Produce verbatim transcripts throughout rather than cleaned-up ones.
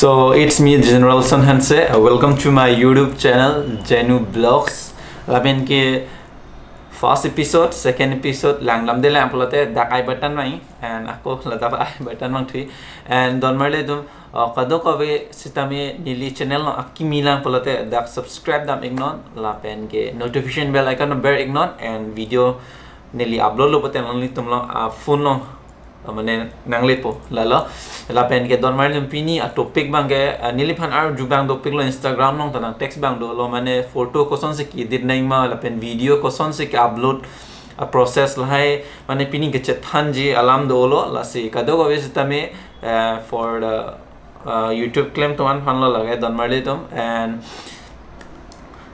So it's me, General Son Hanse. Uh, welcome to my YouTube channel, Jenu Vlogs. Lapen ke first episode, second episode langdamde lang pulote dak I button vang, and ako ladak I button vangthui. And don marli atum, uh, kadokave sitame neli channel along akimi lang pulote dak subscribe dam iknon, lapen ke notification bell icon ber iknon, and video neli upload lo pulote nanglitum along, uh, phone along, uh, mane nanglepo lalo. Lapen ke don marli atum, pini atopic abang ke, uh, neliphan arju abang dopiklo, Instagram along ta nang text abang dolo, mane photo kosonsi ke-edit nangma lapen video kosonsi ke-upload, uh, process lahai, mane pini kechethanji alam dolo. Lasi kadokave sitame, uh, for the, uh, YouTube klem atum aphanlo lake, don marli atum, and,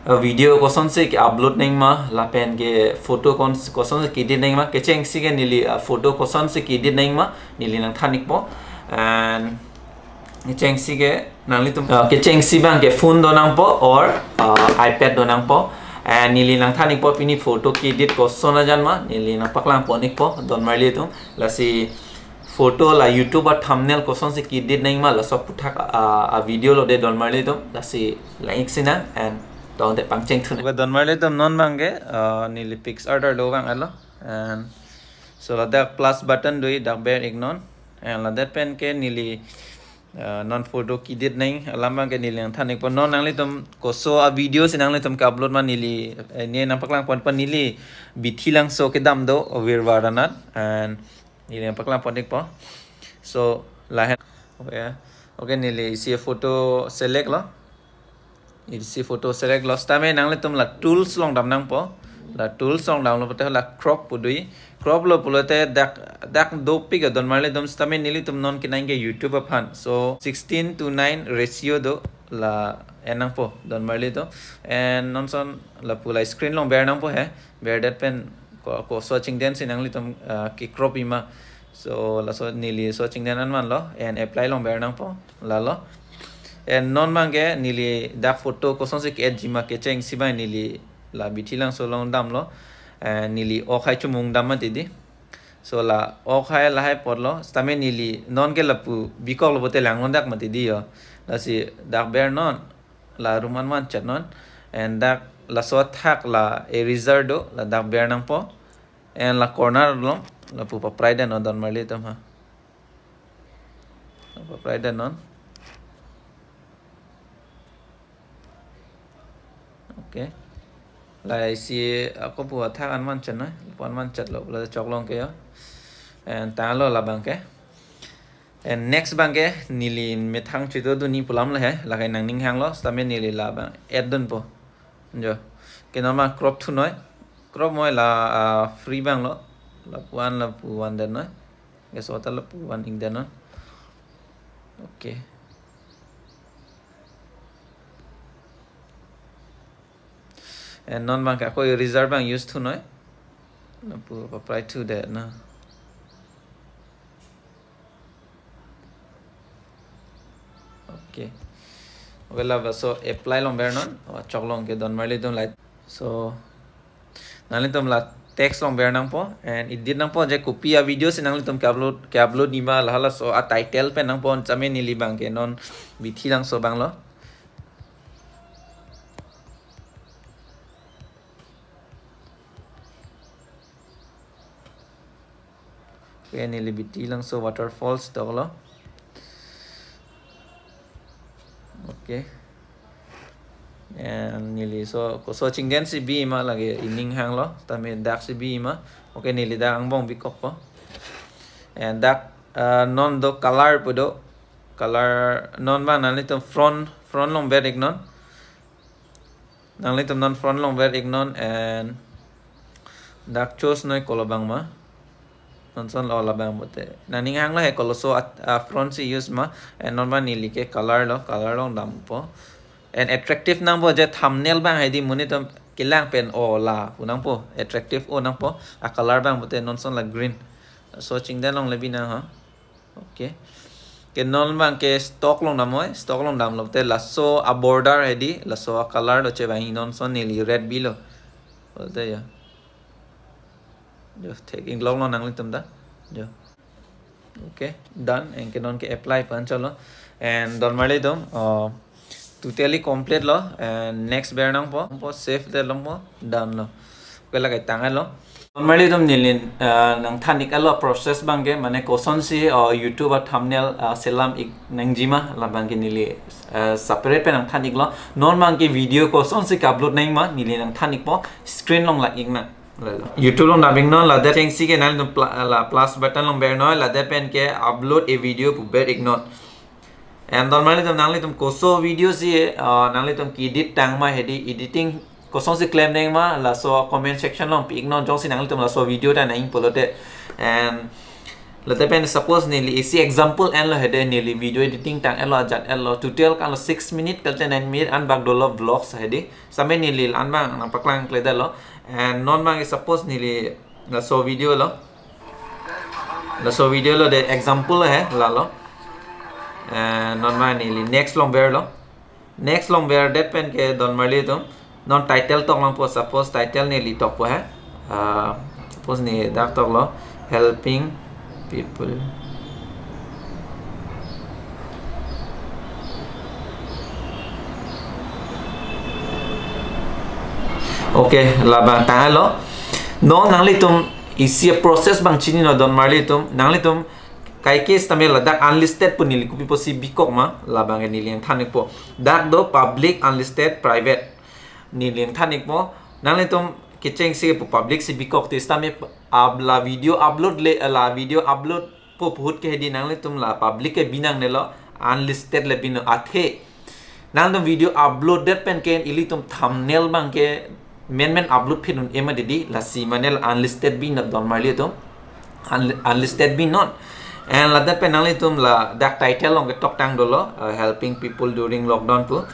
uh, video kosonsi ke-upload nangma lapen ke photo kon-, kosonsi ke-edit nangma, kechengsi ke neli, uh, photo kosonsi ke-edit nangma neli nangthan ikpo. And kechengsi ke nanglitum, uh, kechengsi abang ke phone do nangpo or, uh, iPad do nangpo. And neli nangthan ikpo, pini photo ke-edit koson ajan ma neli nangpaklang pon ikpo, don marli atum. Lasi photo la YouTube a-thumbnail kosonsi ke-edit nangma, laso aphuthak a, a video lo de, don marli atum. Lasi lang ik sinang, and tangte pangcheng thunang. Okay, don marli atum, non abang ke, uh, neli PicsArt arlo vang-etlo. And so ladak plus button do-ik, dak ber iknon. And ladak pen ke neli, uh, non photo ke-edit nang alam abang ke neli nangthan ikpo. Non nanglitum koso a video si nanglitum ke-upload ma neli, eh, ne nangpaklang ponpo, neli Bithi Langso kedam do, Virwar anat. And neli nangpaklang pon ikpo. So lahen. Okay, okay, neli isi photo select lo. Isi photo select lo. Sitame nanglitum la tools along dam nangpo. La tools along damlo pulote la crop pu do-ik. Crop lo pulote dak, dak dopik a, don marli atum. Sitame nelitum non kenang ke YouTube aphan. So sixteen to nine ratio do, la en nangpo, don marli atum. And non son lapu la screen along ber nangpo he. Berdet pen ko, koso chingden si nanglitum, uh, ke-crop-ik ma. So laso neli so chingden an vanlo, and apply along ber nangpo lalo. And non abang ke neli dak photo kosonsi ke-edit-ji ma kechengsi abang neli la Bithi Langso along damlo. And neli ok hai chomung dam mati di. So la ok hai lahai apotlo, sitame neli non ke lapu bikoklo pulote lang-un-edak mati di ho. Lasi dak bernon, la room an vanchotnon. And dak laso athak la eraser do, ladak ber nangpo. And la corner along lapu paprai detnon, don marli atum ha. Paprai detnon. Okay. La isi ako pu athak an vanchotnon, lapu an vanchotlo, la choklong ke ho. And tanglo labang ke. And next abang ke neli methang chito dunji pu alam lo he, lake nangning hanglo, sitame neli labang add dunpo. Jo. Ke non abang crop thunoi. Crop moi la, ah, free abang lo. Lapu an, lapu an detnoi. Ke so ta lapu an ik detnon. Okay. And non abang ke ako eraser abang use thunoi. Lapu paprai thu detnon. Okay. Okay, labangso apply along bernon. Oh, choklong ke, don marli atum, light. So nanglitum la text along ber nangpo and edit nangpo, je kopi a video si nanglitum ke-upload, ke-upload-ji ma, la halaso a title pen nangpo. Sitame neli abang ke non Bithi Langso abang lo. Okay, neli Bithi Langso waterfalls doklo. Okay. And neli so, koso chingden si bi ma, lake ining hanglo, sitame dak si bi ma. Okay, neli dak angbong bikokpo. And dak, uh, non do color pu do. Color non abang nanglitum front, front along ber iknon. Nanglitum non front along ber iknon and dak choose noi kolo abang ma. Non son lo labang pulote nangning hanglo he, koloso at, ah, front si use ma. And non abang neli ke color lo, color along dampo. And attractive nangpo, je thumbnail abang hedi monit atum kelang pen o la pu nangpo, attractive o nangpo. A color abang pulote non son la green. So chingden longle binong ha. Okay. Ke non abang ke stroke along damnoi, stroke along damlo pulote laso a border hedi, laso a color lo chevangji, non son neli red bilo. Pulote ya. Jo, thek inglok lo nanglitum ta. Jo. Okay, done. Anke non ke apply pu an chotlo. And don marli atum, uh, totally complete lo. And next ber nangpo, po save det longpo, done lo. Okay, lake tanglo. Don marli atum, neli, uh, nangthan-iklo process abangke, mane kosonsi, uh, YouTube a thumbnail, uh, selam-ik nangjima, labangke neli, uh, separate pen nangthan-iklo. Non abangke video kosonsi ka-upload nangjima, neli nangthan-ikpo, screen along la-ik nang. Lalo. YouTube along nang-ik non, ladak chengsi ke nanglitum pla-, la plus button along bernoi, ladak pen ke upload a video pu ber-ik non. And don marli atum, nanglitum koso video si, uh, nanglitum ke-edit tangma hedi, editing kosonsi klem nangma, laso comment section along pi-ik non, jongsi nanglitum laso video ta nang-ik pulote. And ladak pen suppose neli isi example enlo hedi, neli video editing tang-etlo, ajat-etlo, total kanlo six minute, kalte nine minute, an bak dolo vlogs hedi. Same neli la-an abang nangpaklang kledetlo. And non abang suppose neli laso video lo. Laso video lo, de example he lalo. Eh, non abang neli next along berlo. Next along berdet pen ke don marli atum, non title tok nangpo, suppose title neli tokpo he. Ah, suppose neli dak toklo, helping people. Okay, labang tanglo. Non nanglitum isi process abang chininon don marli atum. Nanglitum kaike setame ladak unlisted pu neli kopi pusi bikok ma, labang neli nangthan-ikpo. Dak do public, unlisted, private. Neli nangthan-ikpo. Nanglitum kechengsi pu public si bikok te setame up la video upload le, la video upload po pu ahut ke hedi nanglitum la public ke bi nangnelo, unlisted le binon, athe nanglitum video upload det pen ke ilitum thumbnail abang ke menmen upload phi un-e ma didi, lasi mane la unlisted binon don marli atum. Unli-, unlisted binon. And ladak pen nanglitum ladak title along ketok tang dolo, uh, helping people during lockdown pu.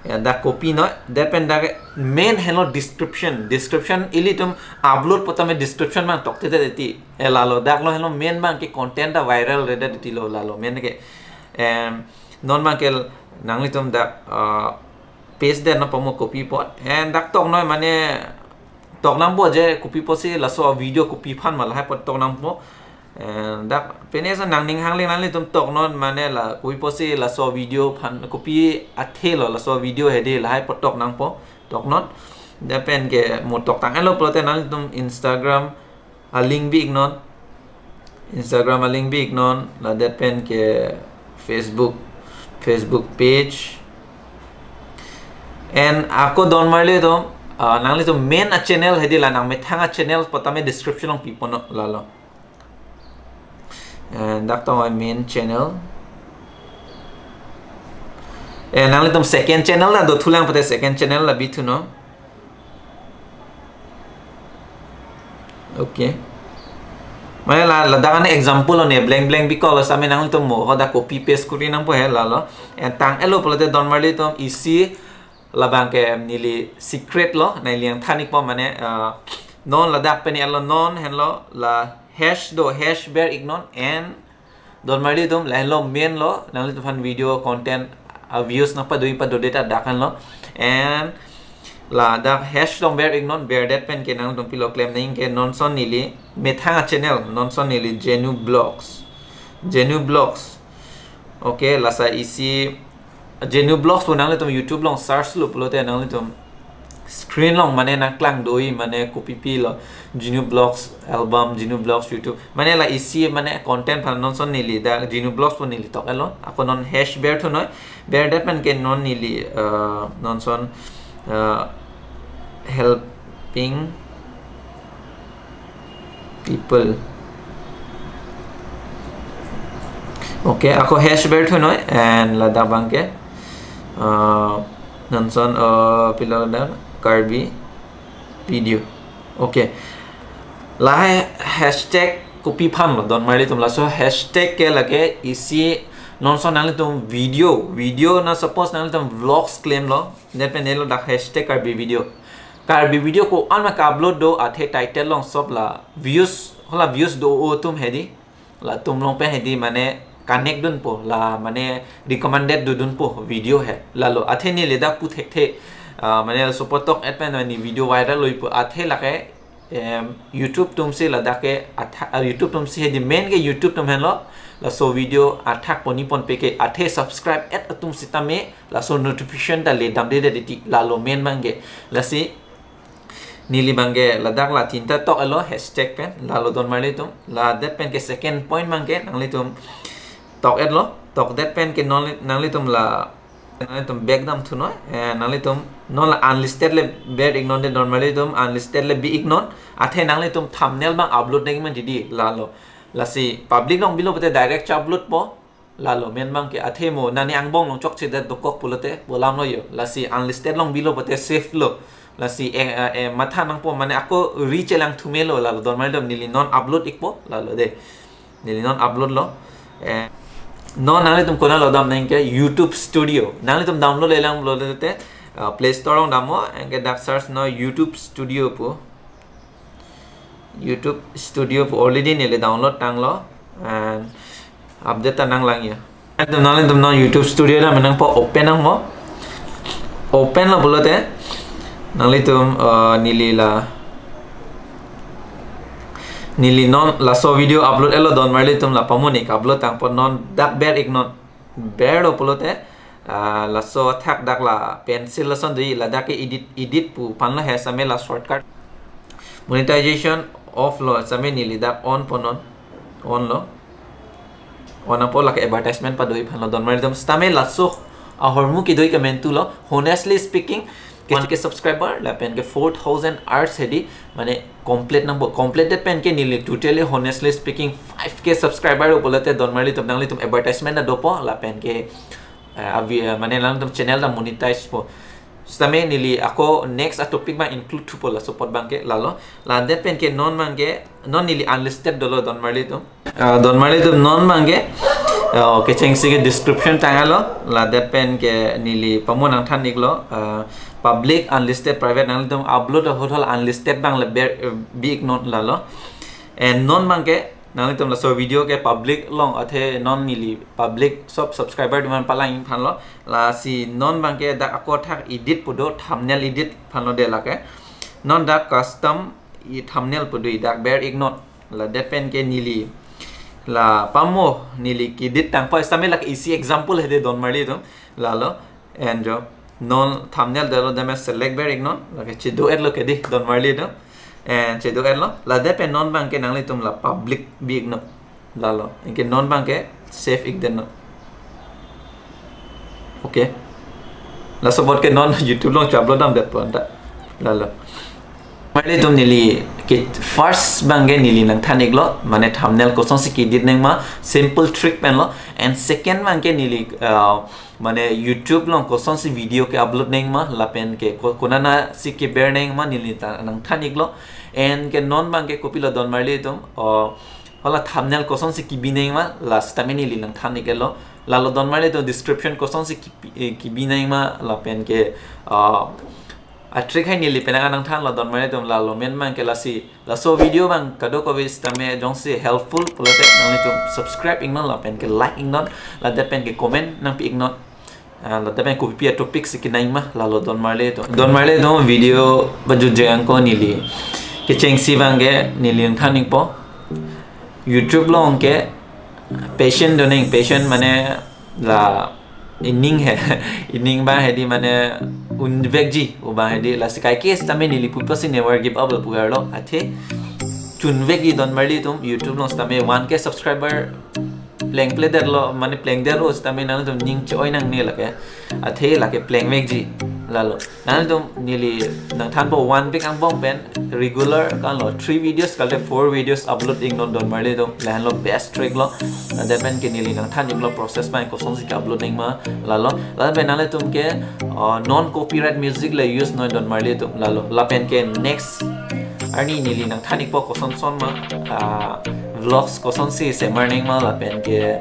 Ya, dak copy noi. Ladak pen dak main henlo description. Description ilitum upload pu tame description abang tokte te ti. Eh, lalo, dak lo henlo main abang ke content ta viral redet ti lo, lalo main ke. Em, non abang ke nanglitum dak, uh, paste det nangpo mo, copy pot. And dak tok noi, mane tok nangpo je kopi pusi laso video kopi aphan ma, lahai apot tok nangpo. Eh, dak pine so nangning hangling nanglitum tok non, mane la kopi pusi laso video aphan, kopi athe lo laso video hedi, lahai apot tok nangpo, tok non. Ladak pen ke mo tok tang-etlo pulote nanglitum Instagram a link bi-ik non. Instagram a link bi-ik non, ladak pen ke Facebook, Facebook page. And ako don marli atum, ah, nanglitum main a channel hedi la nangmethang a channel pu tame description along piponnon, lalo. And dak tong main channel. Eh, nanglitum second channel la dothulang pute second channel la bithunon. Okay. Mane la, ladak an example lo ne, blank blank bikoklo, same nanglitum mo hadak copy paste kuri nangpo he, lalo. And tang-etlo pulote don marli atum, isi labang ke neli secret lo, neli nangthan-ikpo mane, uh, non ladak pen-etlo, non henlo la hash do, hash ber-ik non, and don marli atum, lahenlo main lo, nanglitum aphan video content, uh, views nangpado-ik pado-det ta dak henlo. And ladak hash along ber-ik non, berdet pen ke nanglitum pilo klem nang ke, non ason neli methang a channel, non ason neli Genu Vlogs. Genu Vlogs. Okay, lasi isi Genu Vlogs pu nanglitum YouTube along search lo pulote nanglitum screen along mane nangklang do-i, mane kopi pi lo, Genu Vlogs album, Genu Vlogs YouTube. Mane la isi mane content aphan non ason neli dak Genu Vlogs pu neli tok-etlo. Ako non hash berthu noi. Berdet pen ke non neli, uh, non ason, uh, helping people. Okay, ako hash berthu noi, and ladak abang ke, uh, non ason, uh, pilo ladak Karbi video. Okay. Lahai hashtag kopi aphan lo don marli atum, laso hashtag ke lake isi non ason nanglitum video, video na suppose nanglitum vlogs klemlo, lapen nelo dak hashtag Karbi video. Karbi video ko-an ma ka-upload do, athe title along sop la views, hala views do-o atum hedi, latum along pen hedi mane connect dunpo, la mane recommended dodunpo video he, lalo. Athe neli dak pu thekthe, ah, mane laso apotok et pen mane video viral lo-ipo, athe lake, em, YouTube atum si ladak ke atha-, ah, YouTube atum si hedi, main ke YouTube atum henlo, laso video athak poni ponpe ke, athe subscribe et atum sitame laso notification ta le damde de titi, lalo men abangke. Lasi neli abangke ladak la tinta tok-etlo, hashtag pen, lalo don marli atum. Ladak pen ke second point abangke nanglitum tok-etlo, tokdet pen ke non nanglitum la, nanglitum back damthu noi, eh, nanglitum non la unlisted le ber-iknon de don marli atum, unlisted le bi-iknon, athe nanglitum thumbnail abang upload nangji ma titi, lalo. Lasi public along bilo pute direct che-upload po, lalo men abangke. Athe mo nani angbong along chokchedet dokok pulote bolam lo jo. Lasi unlisted along bilo pute safe lo. Lasi eh, eh, eh, matha nangpo, mane ako reach chelang thume lo, lalo don marli atum, neli non upload-ikpo, lalo de. Neli non upload-lo. Eh, non nanglitum konat lo dam nang ke YouTube Studio. Nanglitum download-le lang pulote, uh, Play Store along damnon, anke dak search non YouTube Studio pu. YouTube Studio pu already neli download tanglo. And update ta nanglang jo. Nanglitum, nanglitum non YouTube Studio dam nangpo, open nangpo. Open-lo pulote nanglitum, uh, neli la, neli non laso video upload-etlo don marli atum, la pamonik upload tangpo, non dak ber-iknon. Berlo pulote, ah, laso athak dak la pencil lason do-i, ladak ke edit, edit pu aphan lo he, sitame la shortcut. Monetization off-lo, sitame neli dak on ponon, on-lo. On apot lake advertisement pado-i aphan lo don marli atum. Sitame laso ahormu kedo-i ke mentu lo, honestly speaking, ke, ke subscriber lapen ke four thousand hours hedi, mane complete nangpo. Complete-det pen ke neli totally, honestly speaking, five K subscriber pulote don marli atum, nanglitum advertisement ta dopo, lapen ke, eh, avi, eh, mane nangtum channel ta monetize po. Sitame neli ako next atopic abang include thupo laso apot abangke, lalo. Ladak pen ke non abangke, non neli unlisted dolo don marli atum. Ah, don marli atum, non abangke, ah, kechengsi ke description tanglo, ladak pen ke neli pamo nangthan-iklo, ah, public, unlisted, private, nanglitum upload ahut hala unlisted abang le ber, eh, bi-iknon, lalo. And non abangke nanglitum laso video ke public along, athe non neli public sob subscriber atum aphan palang-ik aphan lo. Lasi non abangke dak ako athak edit pu do, thumbnail edit aphan lo de lake. Non dak custom i thumbnail pu do-i, dak ber-iknon. Ladak pen ke neli la pamo neli ke-edit tangpo, sitame lake isi example hedi don marli atum, lalo. And jo non thumbnail dolo, dame select ber-iknon, lake chedo-etlo ke di don marli atum. And chedo-etlo, ladak pen non abangke nanglitum la public bi-iknon, lalo. Anke non abangke save-ikdetnon. Okay. Laso apot ke non YouTube along che-upload damdetpo anta, lalo. Marli atum, neli ke first abangke neli nangthan-iklo, mane thumbnail kosonsi ke-edit nangma, simple trick pen lo. And second abangke neli, uh, mane YouTube along kosonsi video ke-upload nangma, lapen ke ko-, konatsi keber nangma neli ta nangthan-iklo. And ke non abangke kopilo don marli atum, uh, hala thumbnail kosonsi kebi nangma, la sitame neli nangthan-iklo. Lalo don marli atum, description kosonsi kebi, eh, kebi nangma, lapen ke, ah, a-trick hai neli penang nangthanlo don marli atum, lalo men abangke. Lasi laso video abang kadokave sitame jongsi helpful pulote nanglitum subscribe-iknon, lapen ke like-iknon, ladak pen ke comment nangpi-iknon. Ah, ladak pen kopi atopic si kenangma, lalo don marli atum. Don marli atum, video pajutje angko neli kechengsi abangke neli nangthan-ikpo. YouTube along ke patient do nang, patient mane la ining he, ining abang hedi, mane unvekji abang hedi. Lasi kaike sitame neli pupo si never give up lo pu-arlo, athe chunvekji don marli atum. YouTube along sitame one K subscriber plengpledetlo, mane plengdetlo sitame nangtum ning che-oi nangne lake. Athe lake plengvekji, lalo. Nangtum, neli nangthanpo, one week angbong pen regular kan lo, three videos kalte four videos upload-iknon don marli atum, lahenlo best trick lo. Lapen ke neli nangthan-iklo process abang kosonsi ke-upload nangma, lalo. Lapen nanglitum ke, uh, non copyright music le use noi don marli atum, lalo. Lapen ke next arni neli nangthan-ikpo kosonson ma, ah, vlogs kosonsi semar nangma lapen ke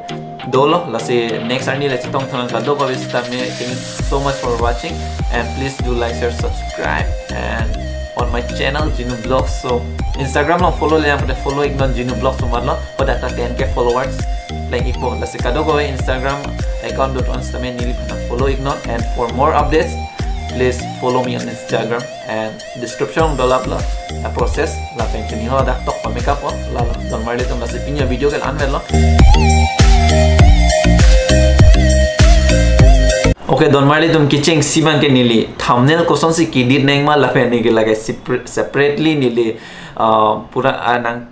dolo. Lasi next arni le chetongthu nang, kadokave sitame. Thank you so much for watching, and please do like, share, subscribe, and on my channel Genu Vlogs. So Instagram along follow-le yang pada follow-iknon Genu Vlogs pu matlo. Hadak ta ten K followers pleng-ikpo. Lasi kadokave Instagram account dot on sitame neliphan follow-iknon, and for more updates, please follow me on Instagram. And description along dolaplo a-process, lapen ke neli hadak tok pame-ikpo, lalo. Don marli atum, lasi pini a-video ke la-an avelo. Okay, don marli atum, kechengsi abang ke neli thumbnail kosonsi ke-edit nangma lapen neli ke lake separ-, separately neli, uh, pura, ah, nang